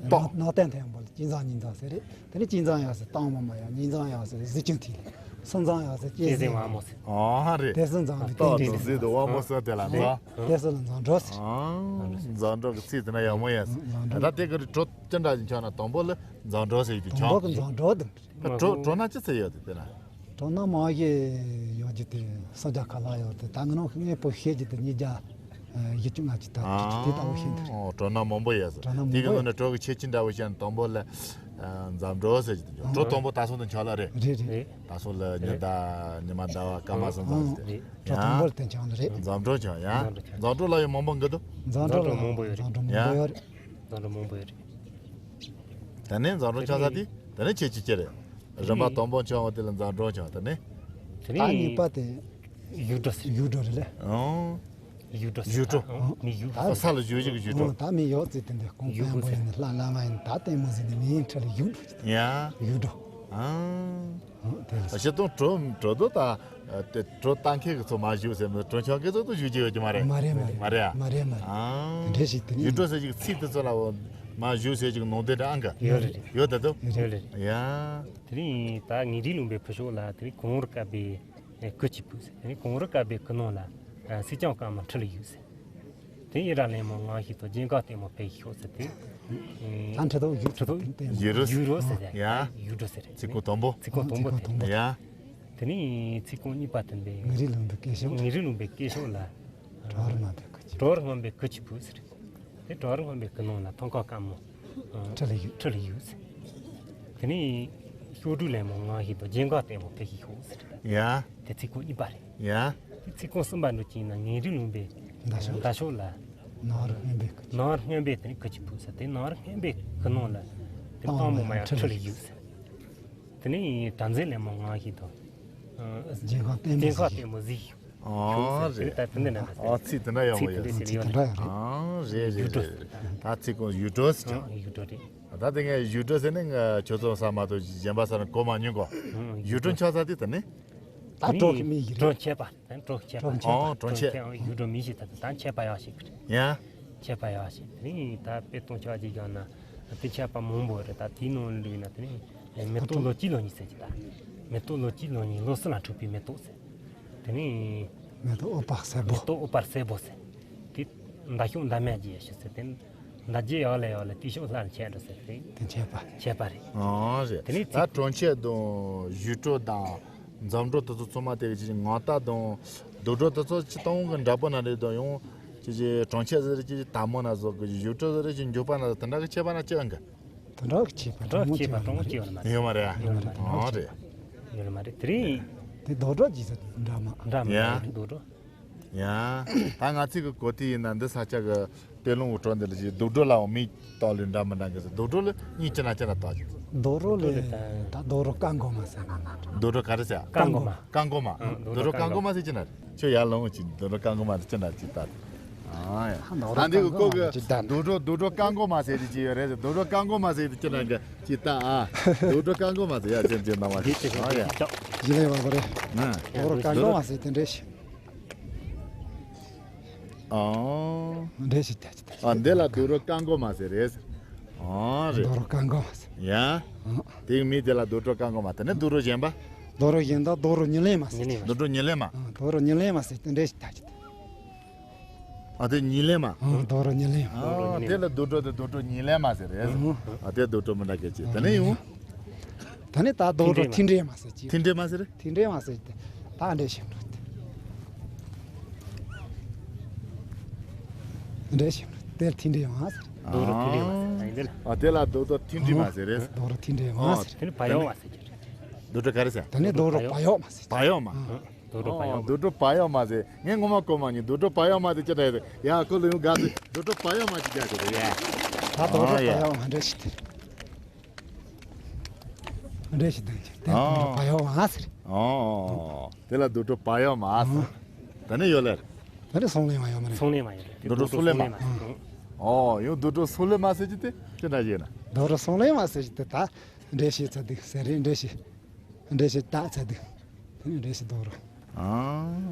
སྟག་ནག་སྟག་མཐོན་པོ་ལ་དཀྱིལ་མཛངས་ཉིན་མཚན་ཟེར་རེད། དེ་ནས་དཀྱིལ་མཛངས་ཡབ་སྲས་སྟག་མོ་མ་ཡབ། ཉིན་མཚན་ཡབ་སྲས་གཟི་བྱིན་ཐིག་ལེ། གསུམ་མཛངས་ཡབ་སྲས་སྐྱེས་སྐྱེས་སྲས་སྲས་དབང་མོ་ཟེར། ཨོ་རེད། དེ་གསུམ་མཛངས་པའི་རྟེན་འབྲེལ་གསུམ་མཛངས། སྟག་དང་གཟིག་དང་དབང་མོ་གསུམ་དེ་ལ་མཛངས། དེ་གསུམ་ལ་མཛངས་བྲོ་ཟེར། ཨོ། མཛངས་བྲོ་གི་ཚིག་དེ་ན་ཡག་མོ་ཡ། མཛངས་བྲོ། ད་དེ་གི་རིགས་བྲོ་ཅི་འདྲ་ཞིག་འཆང་ན་དང་པོ་ལ་མཛངས་བྲོ་ཟེར་གྱི་དེ་འཆང་། དང་པོ་གི་མཛངས་བྲོ་དེ། བྲོ་བྲོ་ན་ཅི་ཚད་ཡོད་དེ་དེ་ན། བྲོ་ན་མ་གི་ཡོད་ཀྱི་དེ་སུམ་བརྒྱ་ཁ་ལྷག་ཡོད་དེ། ད་ང་རང་གི་དངོས་པོ་ཤེས་ཀྱི་དེ་ཉིས་བརྒྱ་བཞི་བཅུ་ལྔ་བཅུ་ད་དེ་ལྟ་བུ་ཤེས་འདུག་ཨོ། བྲོ་ན་མང་པོ་ཡོད་ཟེར། བྲོ་ན་མང་པོ་ཡོད། དེ་གི་ངོས་ནས་བྲོ་གི་ཁྱད་ཆོས་འདྲ་བོ་བཤད་ན་དང་པོ་ལ་མཛངས་བྲོ་ཟེར་གྱི་དེ། བྲོ་དང་པོ་ད་སོང་དུ་འཆང་ལ་རེད། རེད་རེད། ད་སོང་ལ་ཉི་ཟླ་ཉི་མ་ཟླ་བ་སྐར་མ་གསུམ་མཛངས་ཟེར། རེད། བྲོ་དང་པོ་ལ་དེ་འཆང་ལ་རེད། མཛངས་བྲོ་འཆང་ཡ། མཛངས་བྲོ་འཆང་། མཛངས་བྲོ་ལ་ཡང་མང་པོ་འགི་འདུག་མཛངས་བྲོ་ལ་མང་པོ་ཡོད་རེད། མཛངས་བྲོ་མང་པོ་ཡོད་རེད། མཛངས་བྲོ་མང་པོ་ཡོད་རེད། དེ་ནས་མཛངས་བྲོ་འཆང་ས་དེ། དེ་ནས་ཁྱད་ཆོས་ཅི་རེད། རིམ་པ་དང་པོ་འཆང་བ་དེ་ལ་མཛངས་བྲོ་འཆང་། དེ་ནས། དེ་ད་ནས་གཉིས་པ་དེ། ཡུག་བྲོ་ཟེར། ཡུག་བྲོ་རེད་ལེ། ཨང་། ཡུག་བྲོ་ཟེར། ཡུག་བྲོ། ཨང་། མི་ཡུག་ད་ས་ལ་བཞུགས་བཞུགས་ཀྱི་ཡུག་བྲོ། ཨང་། ད་མི་ཡོད་ཚེ་དེ་འདྲ་གོང་ཡུག་དཔོན་པོ་ཡིན་ན་ལྷ་བླ་མ་ཡིན་ན་ད་ལྟད་མོ་ཟིན་ནས་མི་ཡིན་ཁྲི་ལ་ཡུག་བྲོ་ཟེར། ཡ། ཡུག་བྲོ། ཨང་། ཨང་། དེ་ལ་ཟེར། ད་ཤི་སྟོང་བྲོ་བྲོ་དོ་ད། དེ་བྲོ་ལྟ་མཁན་གྱི་ཚོ་མ་བཞུགས་ཟེར་མི་བྲོ་འཆང་མཁན་ཚོ་ད་བཞུགས་ཀྱི་ཡོད་ཀྱི་མ་རེད། མ་རེད་མ་རེད། མ་རེད་ཨ། མ་རེད་མ་རེད། ཨང་། དེ་འདྲ་ཞིག་དེ་ནི་ཡུག་བྲོ་ཟེར་གྱི་ཚིག་དེ་ཚོ་ལ་འོ་མ་བཞུགས་ཟེར་གྱི་ནང་དོན་འདྲ་ཨང་ག་ཡོད་རེད། ཡོད་ད་དོ། ཡོད་རེད། ཡ། དེ་རིང་ད་ངེད་རིགས་ལུང་པའི་ཕུ་ཤོག་ལ་དེ་རིང་གངས་རི་དཀར་པོའི་སྐུ་གཅིག་པུ་ཟེར། དེ་རིང་གངས་རི་དཀར་པོའི་སྐུ་ནང་ལ་སེར་སྐྱ་དཀར་མོ་ཁྲི་ལ་ཡོད་ཟེར། དེ་ཡི་ར་ལེན་མོ་ངང་ཞིག་ཏུ་རྒྱན་གང་ལྟད་མོ་ཕེབས་ཤོག་ཟེར་ཏེ། ད་ཁྲི་ཐོག་ཡུག་ཁྲི་ཐོག་ཡུག་བྲོ་ཡུག་བྲོ་ཟེར་ཡ། ཡུག་བྲོ་ཟེར། ཚིག་ཀོ་དང་པོ། ཚིག་ཀོ་དང་པོ་དེ། ཡ། དེ་ནས་ཚིག་ཀོ་གཉིས་པ་དེ་འདི། ངེད་རིགས་ལུང་པའི་སྐུ་ཤོག་ངེད་རིགས་ལུང་པའི་སྐུ་ཤོག་ལ། གྲོགས་རིགས་ངན་པའི་སྐུ་གཅིག་གྲོགས་རིགས་ངན་པའི་སྐུ་གཅིག་པུ་ཟེར། དེ་གྲོགས་རིགས་ངན་པའི་སྐུ་ནང་ལ་མཐོང་ཁ་དཀར་མོ། ཁྲི་ལ་ཡོད། ཁྲི་ལ་ཡོད་ཟེར། དེ་ནས་གཤོག་སྒྲོ་ལེན་མོ་ངང་ཞིག་ཏུ་རྒྱན་གང་ལྟད་མོ་ཕེབས་ཤོག་ཟེར། ཡ། དེ་ཚིག་ཀོ་གཉིས་པ་རེད། ཡ། དེ་ཚིག་ཀོ་གསུམ་པ་འདྲ་ཅིག་ན་ངེད་རིགས་ལུང་པའི་མདའ་ཤོག་མདའ་ཤོག་ལ། ནགས་རི་རྔོན་པའི་སྐུ། ནགས་རི་རྔོན་པའི་དེ་ནི་སྐུ་གཅིག་པུ་ཟེར། དེ་ནགས་རི་རྔོན་པའི་སྐུ་ནང་ལ། དེ་སྟག་མོ་མ་ཡ་ཁྲི་ལ་ཡོད་ཟེར། དེ་ནས་གྲགས་འཛིན་ལེན་མོ་ངང་ཞིག་ཏུ། རྒྱན་གང་ལྟད་མོ་གཟིགས། རྒྱན་གང་ལྟད་མོ་གཟིགས། ཨོ་རེད། ད་དེ་འདི་ན་ད་ཨོ་ཚིག་དེ་འདྲ་ཡོད་མོ་ཡ། ཚིག་དེ་འདྲ་ཡོད་རེད། ཨོ་རེད་རེད་རེད། ད་ཚིག་ཀོ་ཡུག་བྲོ་ཟེར་ཀྱང་། ཡུག་བྲོ་རེད། ད་དེ་ངས་ཡུག་བྲོ་ཟེར་ནས་ང་ཁྱོད་ཚོ་ས་མ་གཏོགས་གཞན་པ་ས་ན་གོ་མ་མྱོང་གོ། ཡུག་བྲོ་འཆང་ས་དེ་དེ་ནི། ད་བྲོ་གི་མི་ཡི་རེད། བྲོ་མཆེད་པ། གྲོ་ཆད་པ། གྲོ་ཆད་པ། ཨོ། གྲོ་ཆད། གྲོ་ཆད། ཡུལ་གྲུ་མི་ཞིག་ད་ད་ཆད་པ་ཡག་ཞིག་ཡ། ཆད་པ་ཡག་ཞིག་དེ་རིང་ད་དཔེ་སྟོང་ཆ་ཅིག་ཀྱང་ན་དེ་ཆད་པ་མང་པོ་རེད། ད་དེའི་ནང་ལུས་ན་དེ་རིང་མེ་ཏོག་ལོ་གཅིག་ལོ་གཉིས་ཟེར་གྱི་ད། མེ་ཏོག་ལོ་གཅིག་ལོ་གཉིས་ལོ་གསུམ་ལ་འཁྲུངས་པའི་མེ་ཏོག་ཟེར། དེ་རིང་། མེ་ཏོག་ཨུཏྤལ་སེར་པོ། མེ་ཏོག་ཨུཏྤལ་སེར་པོ་ཟེར། དེ་མདའ་གཞུ་མདའ་མེད་ཀྱི་ཡེ་ཤེས་ཟེར་དེ། མདའ་རྒྱུད་ཡག་ལས་ཡག་ལས་དེ་ཤོག་ལྷ་ལ་ཆད་འགྲོ་ཟེར་དེ། དེ་ཆད་པ། ཆད་པ་རེད། ཨོ་རེད། དེ་ནས་ད་གྲོ་ཆད་དང་ཡུལ་གྲུ་དང་འཛོམས་གྲོགས་དེ་ཚོ་ཚང་མ་དེ་གི་ཅིག་ངོ་རྟགས་དང་རྡོ་གྲོ་དེ་ཚོ་ཅི་གཏོང་གི་འདྲ་པོ་ན་རེད་དང་ཡང་ཅི་ཅི་གྲོ་ཆད་ཟེར་ཅི་དར་མོ་ན་བཟོ་གི་ཡུལ་གྲུ་ཟེར་ཅི་མགྱོགས་པ་ན་བཟོ་དེ་འདྲ་གི་ཆད་པ་ན་ཅི་ཡང་གི། དེ་འདྲ་གི་ཆད་པ་དེ་འདྲ་གི་ཆད་པ་དྲང་མོ་ཅི་ཡོད་མ་རེད། ཡོད་མ་རེད། ཨོ་རེད། ཡོད་མ་རེད། དེ་རིང་། དེ་རྡོ་གྲོ་ཅི་ཟེར་འདྲ་མ། འདྲ་མ་ཡ། རྡོ་གྲོ། ཡ། ད་ང་ཚོས་གི་གོ་ཐོས་ཡིན་ན་འདི་ས་ཆ་གི་སྟོད་ལུང་འུ་ཁྲོད་འདི་ལ་ཅིག་རྡོ་གྲོ་ལའང་མིང་བཏགས་ལས་འདྲ་མི་འདྲ་གི་ཟེར། རྡོ་གྲོ་ལ་མིང་ཅི་ན་ཅི་ན་བཏགས་ཀྱི། རྡོ་གྲོ་ལ་ད་རྡོ་གྲོ་ཀ་མགོ་མ་ཟེར་ན་ན། རྡོ་གྲོ་ག་རེ་ཟེར། ཀ་མགོ་མ། ཀ་མགོ་མ། ཨང་། རྡོ་གྲོ་ཀ་མགོ་མ་ཟེར་གྱི་ན་རེད། ཁྱོད་ཡར་ལོངས་ཅིག་རྡོ་གྲོ་ཀ་མགོ་མ་ཟེར་གྱི་ན་ཅིག་ལྟ། ཨ་ཡ། ད་འདི་གི་ཀོ་གི་རྡོ་གྲོ་རྡོ་གྲོ་ཀ་མགོ་མ་ཟེར་གྱི་ཡོད་རེད། རྡོ་གྲོ་ཀ་མགོ་མ་ཟེར་གྱི་ན་གི་ཅིག་ལྟ་ཨ། རྡོ་གྲོ་ཀ་མགོ་མ་ཟེར་ཡ་ཅན་ཅན་ན་མ་ཟེར། ཨ་ཡ། ཇི་ལས་བ་བ་རེད། ཨ། རྡོ་གྲོ་ཀ་མགོ་མ་ཟེར་དེ་འདྲ་ཞིག་ཨོ། འདྲེ་ཞིག་བཏགས་ཀྱི་ད། ཨ། འདི་ལ་རྡོ་གྲོ་ཀ་མགོ་མ་ཟེར་རེད། ཨོ་རེད། རྡོ་གྲོ་ཀ་མགོ་མ་ཟེར། ཡ། ཨ། དེའི་མིང་དེ་ལ་རྡོ་གྲོ་ཀ་མགོ་མ། དེ་ནས་རྡོ་གྲོ་གཞན་པ། རྡོ་གྲོ་གཞན་དག་རྡོ་གྲོ་ཉི་ལེན་མ་ཟེར། རྡོ་གྲོ་ཉི་ལེན་མ། ཨ། རྡོ་གྲོ་ཉི་ལེན་མ་ཟེར་དེ་འདྲེ་ཞིག་བཏགས་ཀྱི་ད། ཨ། དེ་ཉི་ལེན་མ། ཨ། རྡོ་གྲོ་ཉི་ལེན་མ། ཨ། དེ་ལ་རྡོ་གྲོ་དེ་རྡོ་གྲོ་ཉི་ལེན་མ་ཟེར་རེད། ཨ། ཨ། དེ་རྡོ་གྲོ་མི་འདྲ་སྐད་ཅིག་དེ་ནས་ཡང་། ད་ནི་ད་རྡོ་གྲོ་མཐིང་འདྲེ་མ་ཟེར་གྱི། མཐིང་འདྲེ་མ་ཟེར། མཐིང་འདྲེ་མ་ཟེར་ཏེ། ད་འདྲེ་ཞིག་འགྲོ་སྟེ། འདྲེ་ཞིག་འགྲོ་དེ་མཐིང་འདྲེ་མ་ཟེར། རྡོ་གྲོ་མཐིང་འདྲེ་མ་ཟེར། ཨ། ཡིན་དེ་ལ། ཨ། དེ་ལ་རྡོ་གྲོ་མཐིང་འདྲེ་མ་ཟེར་རེད། རྡོ་གྲོ་མཐིང་འདྲེ་མ་ཟེར། དེ་ནི་བ་ཡོག་མ་ཟེར་གྱི་རེད། རྡོ་གྲོ་ག་རེ་ཟེར། ད་ནི་རྡོ་གྲོ་བ་ཡོག་མ་ཟེར། བ་ཡོག་མ། ཨ། རྡོ་གྲོ་བ་ཡོག་མ། རྡོ་གྲོ་བ་ཡོག་མ་ཟེར། ངས་ངོ་མ་གོ་མ་མྱོང་། རྡོ་གྲོ་བ་ཡོག་མ་ཟེར་ཅི་འདྲ་ཡོད་ཟེར། ཡ། ཁོ་ལ་ཡང་དགའ་ཟེར། རྡོ་གྲོ་བ་ཡོག་མ་ཅིག་རྒྱག་དགོས་རེད་ཡ། ད་རྡོ་གྲོ་བ་ཡོག་མ་འདྲ་ཞིག་དེ། འདྲ་ཞིག་དང་ཅིག་དེ་ཨ། རྡོ་གྲོ་བ་ཡོག་མ་ཟེར། ཨ། དེ་ལ་རྡོ་གྲོ་བ་ཡོག་མ་ཟེར། ཨ། ད་ནི་ཡོད་ལེ། ད་ནི་སོང་ལེ་མ་ཡོད་མ་རེད། སོང་ལེ་མ་ཡོད་རེད། རྡོ་གྲོ་སོང་ལེ་མ། ཨོ། ཡང་རྡོ་གྲོ་སོང་ལེ་མ་ཟེར་གྱི་དེ་ཅི་འདྲ་ཡིན་ན། རྡོ་གྲོ་སོང་ལེ་མ་ཟེར་གྱི་དེ་ད་འདྲ་ཞིག་ཚ་འདུག་ཟེར་རེད། འདྲ་ཞིག་འདྲ་ཞིག་ད་ཚ་འདུག་དེ་ནི་འདྲ་ཞིག་རྡོ་གྲོ།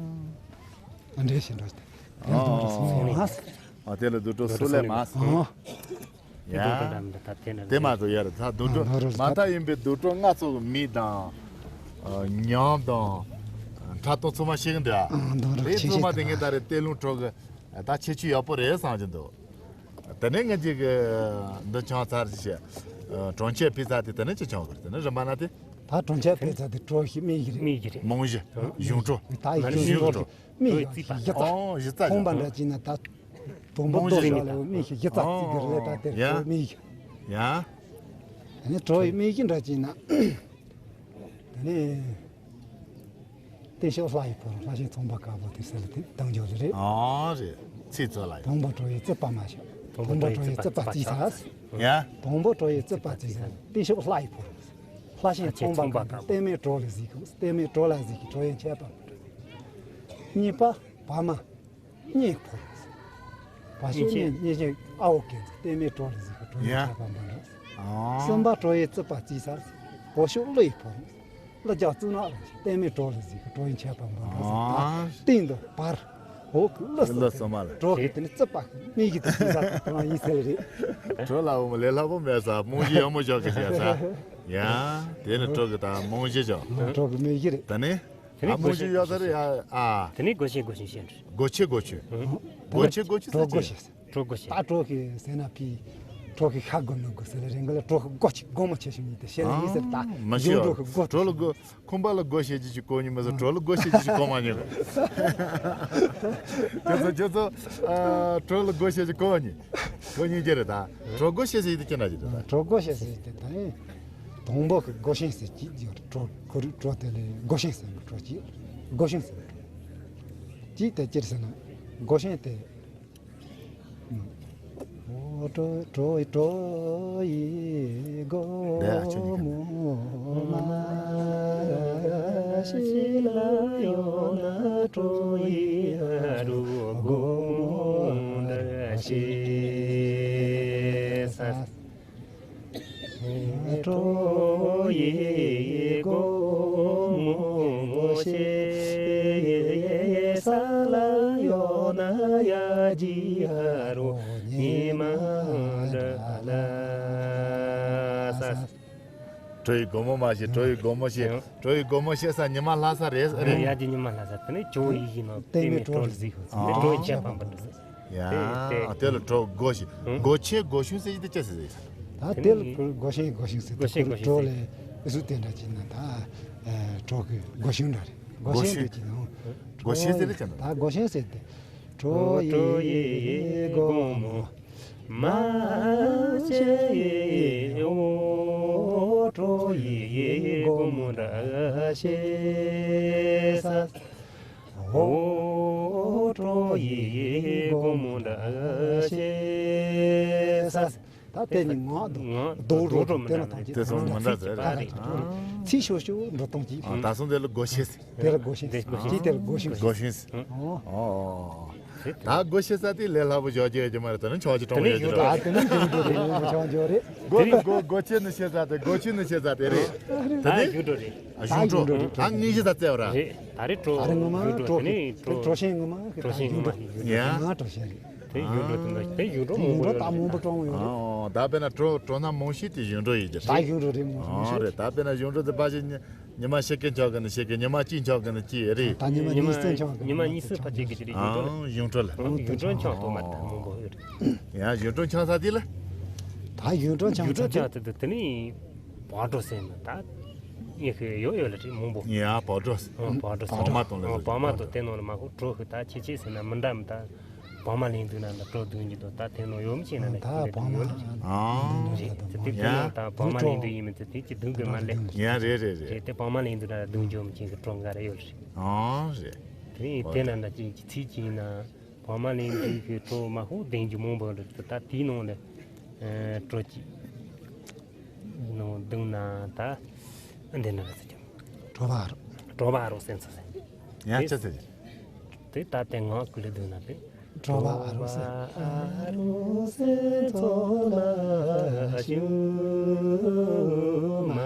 ཨ། འདྲ་ཞིག་འགྲོ་སྟེ། ཨ། རྡོ་གྲོ་སོང་ལེ་མ་ཟེར། ཨ། དེ་ལ་རྡོ་གྲོ་སོང་ལེ་མ་ཟེར། ཨ། ཡ། དེ་མ་གཏོགས་ཡར་ད་དེ་ན་རྡོ་གྲོ་མ་ད་ཡིན་པའི་རྡོ་གྲོ་ལྔ་ཚོགས་ཀྱི་མིང་དང་། ཨ། ཉམས་དང་། ཕྲ་མཐོང་ཚང་མ་ཤེས་ཀྱི་འདུག་ཨ། རྡོ་གྲོ་དེ་ཚང་མ་དེ་ངས་ད་རེས་སྟོད་ལུང་འཕྲོ་གི་ད་ཁྱད་ཆོས་ཡག་པོ་རེད་བསམ་གྱི་འདུག་དེ་ནས་ངས་ཅིག་འདི་ཆང་ཚར་ཞེས། གྲོ་ཆད་ཕུལ་ཚར་དེ་དེ་ནས་ཅི་ཆང་གི་རེད། དེ་ནས་རིམ་པ་ན་དེ། ད་གྲོ་ཆད་ཕུལ་ཚར་དེ་གྲོ་ཞིག་མིག་ཞིག་རེད། མིག་ཞིག་རེད། རྨང་གཞི། གཞུང་གྲོ། ད་ཡི་གཞུང་གྲོ། མིག་ཞིག་གཞི་རྩ། ཨོ། གཞི་རྩ་ཁོང་པ་འདྲ་ཅིག་ན་ད། དུམ་བུ་རྡོ་ཞིག་ལ་མིག་ཞིག་གཞི་རྩ་བརྩིགས་དེ་རེད། ད་དེ་གྲོ་མིག་ཞིག་ཡ། ཨ་ནི་གྲོ་ཡི་མིག་ཞིག་འདྲ་ཅིག་ན། དེ་ནས། སྟེང་ཕྱོགས་ལྷ་ཡི་ཕོ་བྲང་། ལྷ་ཆེན་ཚངས་པ་དཀར་པོ་དེ་ཟེར་ལ་དེ་གདངས་འཇོག་ལེ་རེད། ཨ་རེད། ཚིག་རྩོད་ལ་ཡོད། དང་པོ་གྲོ་ཡི་རྩིག་པ་མ་ཞོག་དང་པོ་གྲོ་ཡི་རྩིག་པ་བརྩིགས་ས། ཡ། དང་པོ་གྲོ་ཡི་རྩིག་པ་བརྩིགས་ས། སྟེང་ཕྱོགས་ལྷ་ཡི་ཕོ་བྲང་། ལྷ་ཆེན་ཚངས་པ་དཀར་པོ་ལྟད་མོའི་གྲོ་ལ་གཟིགས་ཤིང་། ལྟད་མོའི་གྲོ་ལ་གཟིགས་ཤིང་། གྲོ་ཡི་ཆད་པ་མ་འགྲོ། གཉིས་པ་བ་མ། སྙེ་ཕོ་བྲང་། བ་ཤོད་སྙེ། སྙེ་ཤོད་ཨ་འོ་སྐད་འཛུགས། ལྟད་མོའི་གྲོ་ལ་གཟིགས་ཤིང་། གྲོ་ཡི་ཆད་པ་མ་འགྲོ། ཨ། གསུམ་པ་གྲོ་ཡི་རྩིག་པ་བརྩིགས་ས། འོག་ཕྱོགས་ཀླུ་ཡི་ཕོ་བྲང་། ཀླུ་རྒྱལ་གཙུག་ན་རིན་ཆེན། ལྟད་མོའི་གྲོ་ལ་གཟིགས་ཤིང་། གྲོ་ཡི་ཆད་པ་མ་འགྲོ་ཟེར། ཨ། སྟེང་དུ་བར་འོག་གི་ཀླུ་གསུམ་པོ། ཀླུ་གསུམ་པོ་ལ། གྲོ་གི་དེ་ནི་རྩིག་པ་མིག་གིས་བརྩིགས་ས་དང་ཡིན་ཟེར་རེད། གྲོ་ལ་འོ་མ་ལས་སླ་པོ་མེད་ས། རྨང་གཞི་ཡག་མོ་ཞིག་གི་བྱས་ས། ཡ། དེ་ནི་གྲོ་གི་ད་རྨང་གཞི་ཞིག་གྲོ་གི་མིག་གཞི་རེད། ད་ནི། དེ་ནས་ཨ། སྒོ་ཕྱེ་ཕྱེ་ཡོད་ས་རེད་ཡ། ཨ། དེ་ནས་སྒོ་ཕྱེ་སྒོ་ཕྱེ་བཤད་འདྲ། སྒོ་ཕྱེ་སྒོ་ཕྱེ། ཨ། སྒོ་ཕྱེ་སྒོ་ཕྱེ་ཟེར་གྲོ་སྒོ་ཕྱེ་ཟེར། གྲོ་སྒོ་ཕྱེ། ད་གྲོ་གི་ཟེར་ན་ཕི། གྲོ་གི་ཤ་སྒོ་མི་དགོས་ཟེར་ལ་རེད་གི་ལ། གྲོ་གི་སྒོ་ཕྱེ་སྒོ་མོ་ཕྱེ་ཤོག་ཡིན་ཏེ་བཤད་ལ་ཡིན་ཟེར། ད་མི་ཤེས་ཡོང་གྲོ་གི་སྒོ། གྲོ་ལ་སྒོ། ཁང་པ་ལ་སྒོ་ཕྱེ་རྒྱུ་ཞིག་གོ་མྱོང་མ་ཟད། གྲོ་ལ་སྒོ་ཕྱེ་རྒྱུ་ཞིག་གོ་མ་མྱོང་། ཁྱོད་ཚོ་ཁྱོད་ཚོ། ཨ། གྲོ་ལ་སྒོ་ཕྱེ་རྒྱུ་གོ་མྱོང་། གོ་མྱོང་གི་རེད་ད། གྲོ་སྒོ་ཕྱེ་ཟེར་ཡིན་ཏེ་ཁྱེད་ན་ཅི་རེད་ད། གྲོ་སྒོ་ཕྱེ་ཟེར་ཡིན་ཏེ་ད་ནི། དང་པོ་གི་སྒོ་ཤིང་ཟེར་གྱི་ཡོད་རེད། གྲོ་གོ་རི་གྲོ་དེ་ལས་སྒོ་ཤིང་ཟེར་གི་གྲོ་གཅིག་སྒོ་ཤིང་ཟེར་གི་གྲོ་གཅིག་དེ་ཅི་རེད་ཟེར་ན། སྒོ་ཤིང་དེ། ཨོ། གྲོ་གྲོ་ཡི་གྲོ་ཡི་སྒོ་མོ་མ་ཤི་ལ་ཡོང་ན། གྲོ་ཡི་གྲོ་སྒོ་མོ་མ་ཤི་ས། གྲོ་ཡི་སྒོ་མོ་མ་ཤི། ན་ཡ་ཇི་ཧ་རོ་ཉི་མ་འདྲ་ལ་ས། གྲོ་ཡི་སྒོ་མོ་མ་ཞིག་གྲོ་ཡི་སྒོ་མོ་ཞིག་ཡང་གྲོ་ཡི་སྒོ་མོ་ཞེས་ས་ཉི་མ་ལྷ་ས་རེད་རེད། ཡ་ཇི་ཉི་མ་ལྷ་ས་དེ་ནི་ཇོ་ཡི་ཡིན་ནོ་དེ་མི་གྲོ་ལ་ཟིག་ཧོ་ཟིག་གྲོ་ཆེ་བམ་པ་འདྲ་ཟིག་ཡ། དེ་དེ་དེ་ལ་གྲོ་སྒོ་ཞིག་ཨང་། སྒོ་ཆེ་སྒོ་ཤུན་ཟེར་གྱི་དེ་ཅི་ཟེར་ཟེར། ད་དེ་ལ་སྒོ་ཤུན་སྒོ་ཤུན་ཟེར། སྒོ་ཤུན་སྒོ་ཤུན་གྲོ་ཟེར། ལས་ཨི་སུ་དེ་འདྲ་ཅིག་ན་ད་གྲོ་གི་སྒོ་ཤུན་འདྲ་རེད། སྒོ་ཤུན་དེ་ཅི་ནང་། སྒོ་ཤུན་ཟེར་ལ་ཅི་ན། ད་སྒོ་ཤུན་ཟེར་ཏེ། གྲོ་ཡི་སྒོ་མོ་མ་ཆེ་ཡི་འོ། གྲོ་ཡི་སྒོ་མོ་འདྲ་ཤེས་ས། འོ། གྲོ་ཡི་སྒོ་མོ་འདྲ་ཤེས་ས། ད་དེ་ནི་ངག་རྡོ་རྡོ་རོ་མི་འདྲ་ན་དེ་ཚོ་མི་འདྲ་ཟེར། ཚིག་ཤོ་ཤོ་འགྲོ་སྟངས་ཀྱི། ད་སོང་དེ་ལ་སྒོ་ཤེས། དེ་ལ་སྒོ་ཤེས། དེ་ལ་སྒོ་ཤེས། སྒོ་ཤེས། ཨོ། ད་སྒོ་ཤེས་ས་དེ་ལས་སླ་པོ་ཞོ་རྒྱག་རྒྱུ་མ་རེད། ད་ནི་ཆོག་ཅི་གྲོང་ཡོད་ཀྱི་རེད། ད་དེ་ནི་ཡུལ་འགྲོ་རེད། ཡུལ་ཆོག་འཇོག་རེད། སྒོ་སྒོ་སྒོ་ཆེ་ནི་ཤེས་ས་དེ་སྒོ་ཆེ་ནི་ཤེས་ས་དེ་རེད། ད་ཡུལ་འགྲོ་རེད། ཡུལ་འགྲོ་རེད། ད་ངེས་ཤེས་ས་བཙལ་བ་ར། རེད། ད་རེད་གྲོ་ད་རེད་ངོ་མ་ཡུལ་འགྲོ་གྲོ་དེ་ནི་གྲོ་གྲོ་ཤེས་ངོ་མ་གྲོ་ཤེས་ངོ་མ་ཡུལ་འགྲོ། ཡ། ང་གྲོ་ཤེས་རེད། དེ་ཡུལ་འགྲོ་དེ་འདྲ་དེ་ཡུལ་འགྲོ་མང་པོ་ཡོད་རེད། ད་མང་པོ་གྲོང་ཡོད་རེད། ཨོ། ད་དཔེར་ན་གྲོ་གྲོ་སྣ་མང་ཤོས་དེ་ཡུལ་འགྲོ་ཡིན་གྱི་རེད། ད་ཡུལ་འགྲོ་རེད་མང་ཤོས། ཨོ་རེད། ད་དཔེར་ན་ཡུལ་འགྲོ་དེ་ཕལ་ཆེར་ཉི་ཉི་མ་ཕྱེད་ཀ་ཆགས་ཀྱི་ནི་ཕྱེད་ཀ་ཉི་མ་གཅིག་ཆགས་ཀྱི་ནི་གཅིག་རེད། ད་ཉི་མ་ཉི་མ་གཉིས་ཆགས་ཀྱི་ཉི་མ་གཉིས་ཕལ་ཆེར་གི་ཅི་རེད་ཡུལ་འགྲོ། ཨང་ཡུལ་འགྲོ་ལ། ཡུལ་འགྲོ་ཆགས་ཐོག་མ་ད་མང་པོ་ཡོད་རེད། ཡང་ཡུལ་འགྲོ་ཆགས་ས་དེ་ལ། ད་ཡུལ་འགྲོ་ཆགས་ཡུལ་འགྲོ་ས་དེ། ཆགས་ས་དེ་དེ་ནི་བག་གྲོ་ཟེར་ནི་ད་ཡིན་ཤི་ཡོད་ཡོད་ལ་རེད་མང་པོ། ཡང་བག་གྲོ་ཟེར། ཨང་བག་གྲོ་ཟེར། བག་མ་དང་ལ་ཨང་ཟེར། བག་མ་དང་དེ་ནང་ལ་མ་ཁོ་གྲོ་ཤི་ད་ཆེ་ཆེ་ཟེར་ན་མི་འདྲ་མི་ད། བག་མ་ལེན་འདུག་ན་ད་གྲོ་འདུག་འགྱུར་འདུག་ད་དེ་ནང་ཡོད་མི་ཤེས་ན་ད་ད་ཁྱེད་བག་མ་ཡོད་ལ། ཨང་། རེད་དེ་དེ་ཡང་ནང་ད་བག་མ་ལེན་འདུག་ཡིན་མི་ཚེ་དེ་ཅི་འདུག་གི་མ་ལེན། ཡང་རེད་རེད་རེད། རེད་དེ་བག་མ་ལེན་འདུག་ན་འདུག་འགྱུར་མི་ཤེས་གི་གྲོ་འགའ་རེ་ཡོད་རེད། ཨང་རེད། དེ་ཡིན་དེ་ན་ད་ཅི་ཅི་ཚིག་ཅི་ཡིན་ན། བག་མ་ལེན་འདུག་གི་གྲོ་མ་ཧུ་ལྡན་རྒྱུ་མང་པོ་རེད་ད་དེའི་ནང་ལ་གྲོ་ཅི་ནང་འདུག་ན་ད་འདི་ན་རེད་ཟེར་གྱི། གྲོ་བ་རོ། གྲོ་བ་རོ་སེམས་ཚོ་ཟེར། ཡང་ཅི་ཟེར། དེ་ད་དེ་ངག་ཀུན་ལ་འདུག་ན་དེ། གྲོ་བ་རོ་སེམས། གྲོ་བ་རོ་སེམས་ཚོ་ལ་ཞུ་མ།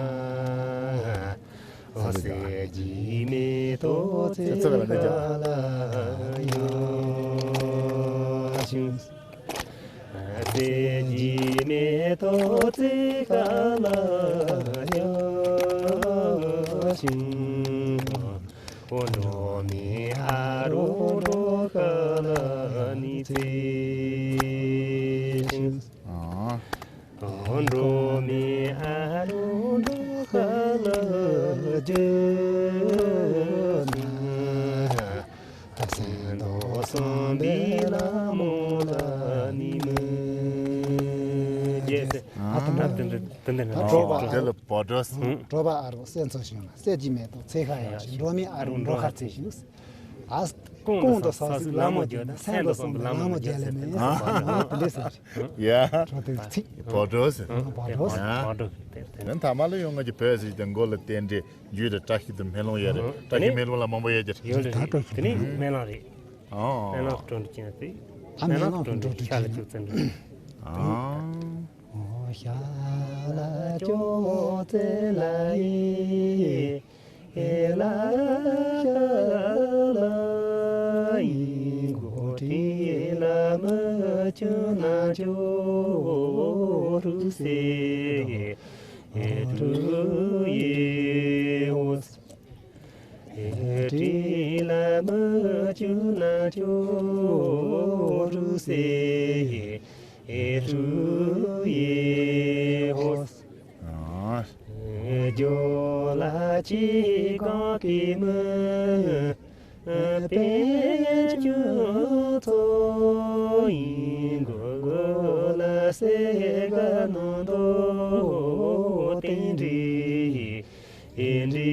ཨ་སེ་ཇི་མེ་ཏོ་ཚེ་ག་ལ་ཡོད་ཞུ། ཨ་སེ་ཇི་མེ་ཏོ་ཚེ་ག་ལ་ཡོད་ཞུ། ཨོ་འགྲོ་མི་ཨ་རོ་འགྲོ་ཁ་ལ་ནི་ཚེ་ཞུ། ཨ། འགྲོ་མི་ཨ་རོ་འགྲོ་ཁ་ལ་རྒྱུ་ན། ད་སེམས་རྟོགས་བསམ་པའི་ལ་མོ་ལ་ནི་མི་རྒྱལ་ཟེར། ཨ་ད་ད་ད་ད་ད་ད་གྲོ་བ་དེ་ལ་བོ་དྲོ་ཟེར། གྲོ་བ་ཨ་རོ་སེམས་ཚོ་བྱུང་ན་སེ་ཇི་མེ་ཏོ་ཚེ་ཁ་ཡག་ཞིང་འགྲོ་མི་ཨ་རོ་འགྲོ་ཁ་ཚེ་ཞུ། ཨ། ཀུན་ཏུ་བསགས་ཚིག་ལ་མོ་བརྗོད་ན་སེམས་དང་བསམ་པའི་ལ་མོ་བརྗོད་ལེ་མེད། ཨ་དེ་འདྲ་ཟེར། ཡ། གྲོ་དེ་ཚིག་བོ་དྲོ་ཟེར། བོ་དྲོ་ཟེར། ཡ། བོ་དྲོ་ཟེར། ཡང་ཐ་མ་ལ་ཡོང་ང་གི་བོད་ཟེར་ཏེ་མགོ་ལ་རྟེན་འབྲེལ་རྒྱུད་ལ་བཀྲ་ཤིས་དང་སྨོན་ལམ་ཡོད་རེད། བཀྲ་ཤིས་སྨོན་ལམ་ལ་མང་པོ་ཡོད་ཀྱི་རེད། ཡོད་རེད། དེ་ནི་སྨོན་ལམ་རེད། ཨོ། སྨོན་ལམ་སྤྲོ་འདྲི་ཅན་ཟེར། ཨ་སྨོན་ལམ་སྤྲོ་འདྲི་ཤ་ལ་ཅུག་ཙམ་རེད། ཨོ། ཤ་ལ་ཅུག་ཙམ་ལ་ཡི། ཨེ་ལ་ཤ་ལ་ཡི་གོ་ཏི་ལ་མ་ཅུ་ན་ཅུ་རུ་སེ་ཨེ་ཏུ་ཡེ་ཧོ། ཨེ་ཏི་ལ་མ་ཅུ་ན་ཅུ་རུ་སེ་ཨེ་ཏུ་ཡེ་ཧོ། ཨ། ཇོ་ལ་ཅི་གང་གི་མི། པེ་ཅུ་ཚོ་ཡིན་གོ་གོ་ལ་སེ་ག་ནོ་དོ་ཏིང་རི་ཨིན་རི་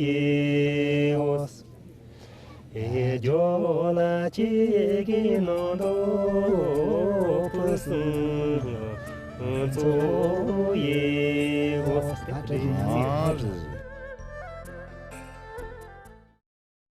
ཡེ་ཧོ། ཨེ་ཇོ་ལ་ཅི་གི་ནང་དུ་ཕུ་སུང་ཚོ་ཡེ་བོ། ཨ་རེ།